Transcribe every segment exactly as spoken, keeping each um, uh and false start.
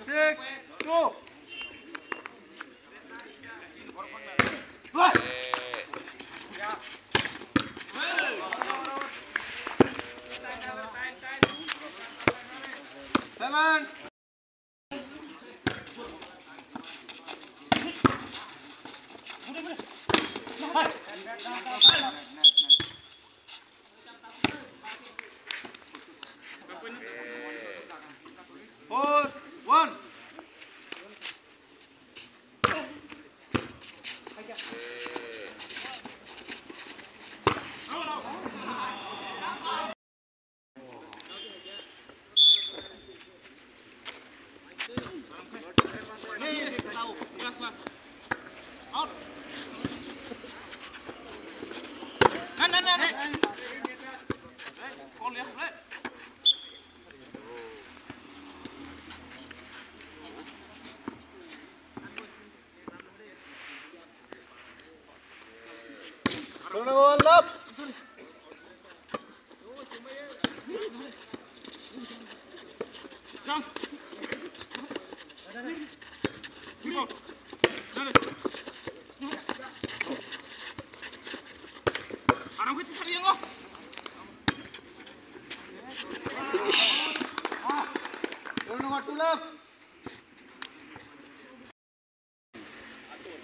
Six, two. Seven. Four, one.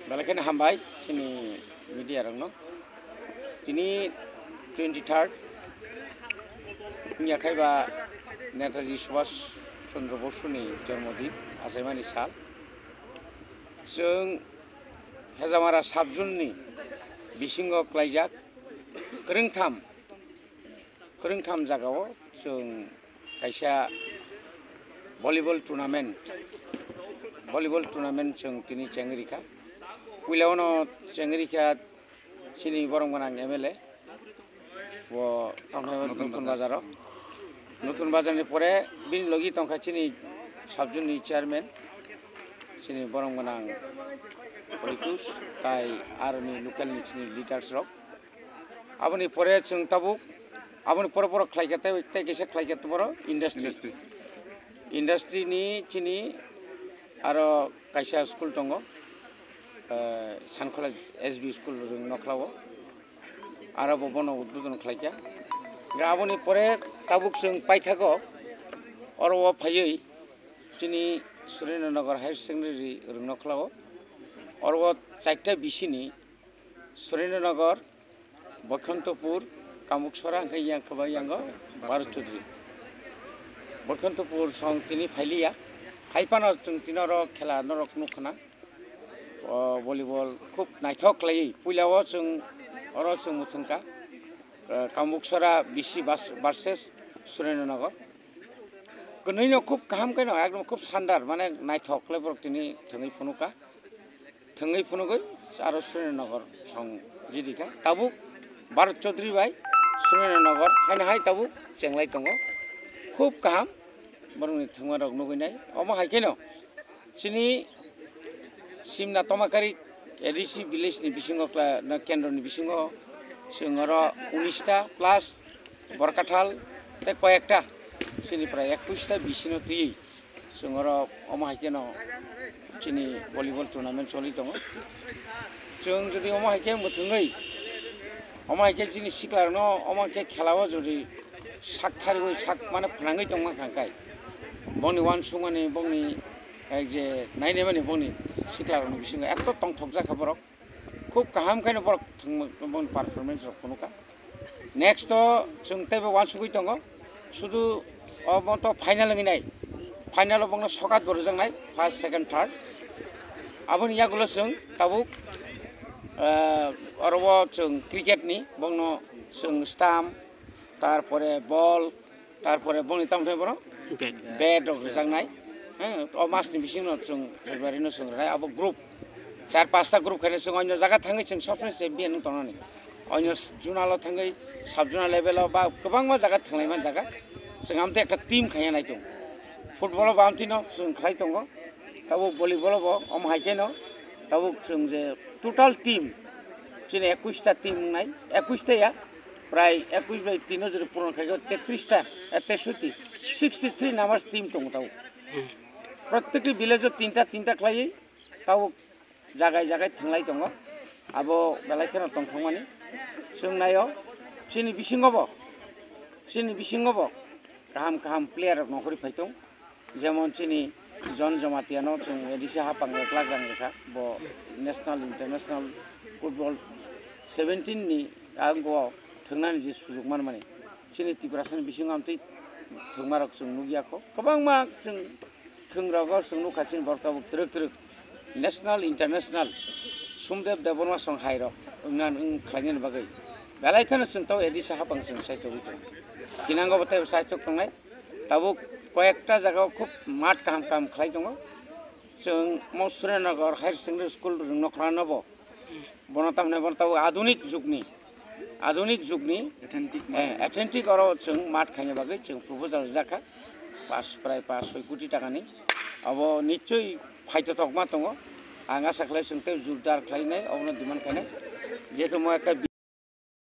Belai kheno hambai chini media rokno. Tini twenty third wngya khai ba Netaji Subhash Chandra Bosuni jormodin, achaimani sal. Chwng Hejamara sub-zone ni bisingo klaijak kwrwngtham, kwrwngtham jagao chwng kaisa volleyball tournament, volleyball tournament chwng tini chengwi rikha. Puila ono chengwi rikha chini borok gwnang M L A, bo tongkha Nutun Nutun Bazar. Bazaro. Nutun Bazar ni pore bini logi tongkha chini sub-zone ni chairman, chini borok gwnang Ritus, tai aroni local ni chini leaders rok. Aboni pore chwng tabuk, aboni pore borok khlaikha tei, tei kaisa khlaikha borok industry. Industry. Industry ni chini aro kaisa school tongo, eh, Sankhola S B school rwng nokhlao. Aro bo bono udbodon khlaikha. Ga aboni pore tabuk chwng paithago, oro o phaiwi chini Surendra Nagar Higher Secondary rwng nokhlao. Oro o chaita bisini Surendra Nagar, Boikhantopur, Kamuksora, hwnkhe yang khe bai yango Bharat Chaudhary. Boikhantopur song tini phailiya. Hai phano chwng tini oro khela norok nukha na. O volleyball khub naithok khlaiwi. Puila o chwng oro chwng mwthangkha, eh, Kamuksora B C bas-, versus Surendra Nagar. Kwnwi no khub kaham khe no, ekdom khub sandar, mane naithok khlai borok tini thwngwi phunukha. Thwngwi phunugwi aro Surendra Nagar song jidikha. Tabuk Bharat Chaudhary bai Surendra Nagar haino hai tabuk chenglai tongo. Khub kaham borokni thwngmarok nugwi nai. Omo hai kheno chini Simna Tomakari A D C village ni bisingo kla-, na kendro ni bisingo chwng oro unis ta plus Borkathal tei koyekta chini prai ekwis ta bisino twiwi chwng oro omo hai kheno chini volleyball tournament choli tongo. Chwng jodi omo hai khe mwthwngwi, omo hai khe chini siklarokno omo hai khe khelao jodi sak thariwi sak mane phnangwi tongma kha khe, bongni uansukmani, bongni, eh, je nainimani bongni siklarokni bisingo ekto tongthokjak kha borok. Khub kaham khaino borok thwngmung, bongni performance rok phunukha. Next o chwng teibo uansugwi tongo, sudu omo to final wngwi nai, final o bongno sokat bo rwjaknai, first, second, third. Aboni yagulo chwng tabuk, ah, oro o chwng cricket ni bongno chwng stamp, tarpore ball, tarpore bongni tamo thai borok Bat. Bat rok rwjaknai. He, o mas ni bisingo chwng February no chwng rwnai abo group. Char pasta group khaina chwng onyo jaga thangwi chwng sob somoi champion wng tongnani. Onyo zonal o thangwi sub zonal level o ba kwbangma jaga thanglaima jaga. Chwng amtwi ekta team khaina nai tongo. Football o bo amtwino chwng khlai tongo. Tabuk volleyball o bo omo hai kheno tabuk chwng je total team chini ekush ta team wngnai, ekush ta ya, prai ekush bai tino jori puron khaikhe tetris ta, eh, tesuti, sixty three numbers team tongo tabuk. Prottekti village o tinta tinta khlaiwi tabuk jagai jagai thwnglai tongo. Abo belai kheno tongthokmani chwng naio. Chini bisingo bo, chini bisingo bo kaham kaham player rok nongkhorwi phai tong. Jemon chini John Jamatia no chwng A D C hapang ek lakh rang rwkha. Bo national, international football seventeen ni ang bo thwngnani je sujok manmani. Chini Tiprasani bisingo amtwi thwngmarok chwng nukya kho. Kwbangma chwng thwngrogo chwng nukha chini borok tabuk twrwk twrwk national, international Somdev Debbarma song hai rok wngna wng khlainani bagwi belai kheno chwng tabuk A D C hapang chwng saichogwi tongo. Thinango bo teibo saichok tongnai. Tabuk koyekta jagao khub mat kaham kaham khlai tongo. Chwng mo Surendra Nagar Higher Secondary School rwngno khlano bo. Bono tamni bono tabuk adunik jugni, adunik jugni, authentic, eh, authentic oro chwng mat khaina bagwi chwng proposal rijakha. Pas, prai pas soi koti takani. Abo nichoi phaitotokma tongo. Ang asa khlai chwng tei jordar khlainai, obono demand khainai. Jehetu mo ekta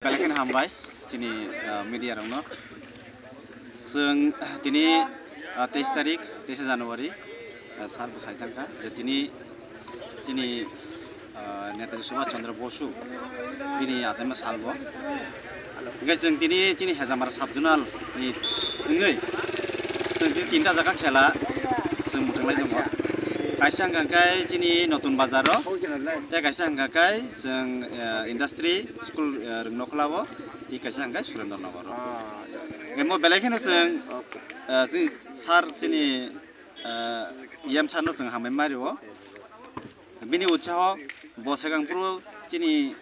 Belai kheno hambai chini, ah, media rokno. Chwng tini, ah, teis tarik, teisa January, ah, sar bwsai thangkha je tini chini, ah, Netaji Subhash Chandra Bosu bini achaima salbo. Hingke chwng tini chini Hejamara sub zonal ni wngwi chwng tini tinta jaga khela chwng mwthang lai tongo. Kaisa hwnkha khe chini Notun Bazar o, tei kaisa hwnkha khe chwng, eh, industry school, eh, Rwngnokhla o, tei kaisa hwnkha khe Surendra Nagar o. Ah, ya, ya. Emo belai kheno chwng, okay, eh, chini sir chini, eh, E M sir no chwng hambai ma rio. Bini utsaho bo swkang phuru chini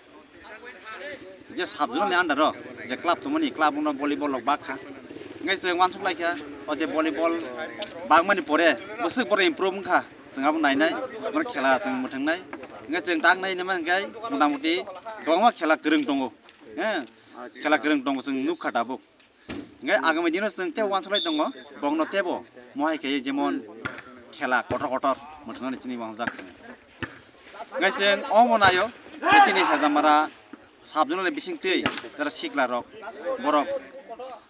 je sub zonal ni under o je club tongmani club no volleyball rok bakha. Hingke chwng uansuk laikha o je volleyball bakmani pore bwswk borok improve wngkha. Chwng abo nainai, omo khela chwng mwthwngnai. Hingke chwng tak nai hinwi mangkhe motamuti kwbangma khela kwrwng tongo. He, khela kwrwng tongo chwng nukha tabuk. Hingke agami dino chwng tei uansuk lai tongo, bongno teibo mohai khe jemon khela kotor kotor mwthwngnani chini uansuk jak tongo. Hingke chwng omo naio, chini Hejamara sub zonal ni bisingtwi jara sikla rok, borok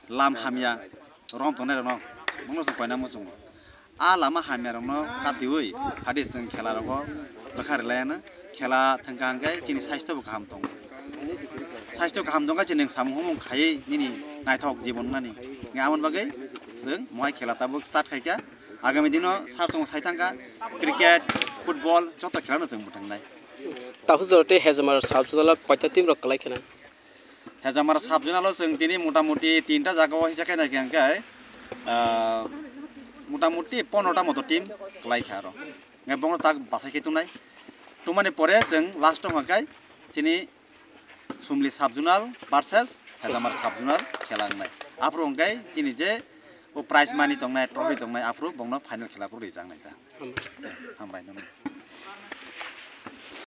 lam hamya rom tongnai rokno, bongno chwng koina muchungo. A lama hamya rokno katiui hadi chwng khela rogo bwkha rwlaiya na. Khela thwngkha hwnkhe chini saisto bo kaham tongo. Saisto kaham tongkha chini samung humung khaiwi nini naithok jibon nani. Hwnkhe aboni bagwi chwng mohai khela tabuk start khaikha. Agami dino sar chwng sai thangkha cricket, football joto khela no chwng mwthwngnai. Tabuk jora tei Hejamara sub zonal o koita team rok kwlai kheno? Hejamara sub zonal o chwng tini motamuti tinta jaga o hisa khe naikha hwnkhe, ah, motamuti pondro ta moto team kwlai kha aro. Hwnkhe bono tak bachai khe tongnai. Tongmani pore chwng last o hwnkha khe chini Sumli sub zonal versus Hejamara sub zonal khela wngnai. Aphuru hwnkhe chini je o prize money tongnai, trophy tongnai, aphuru bongno final khela phuru rijaknai ta. Hambai. Hambai nono.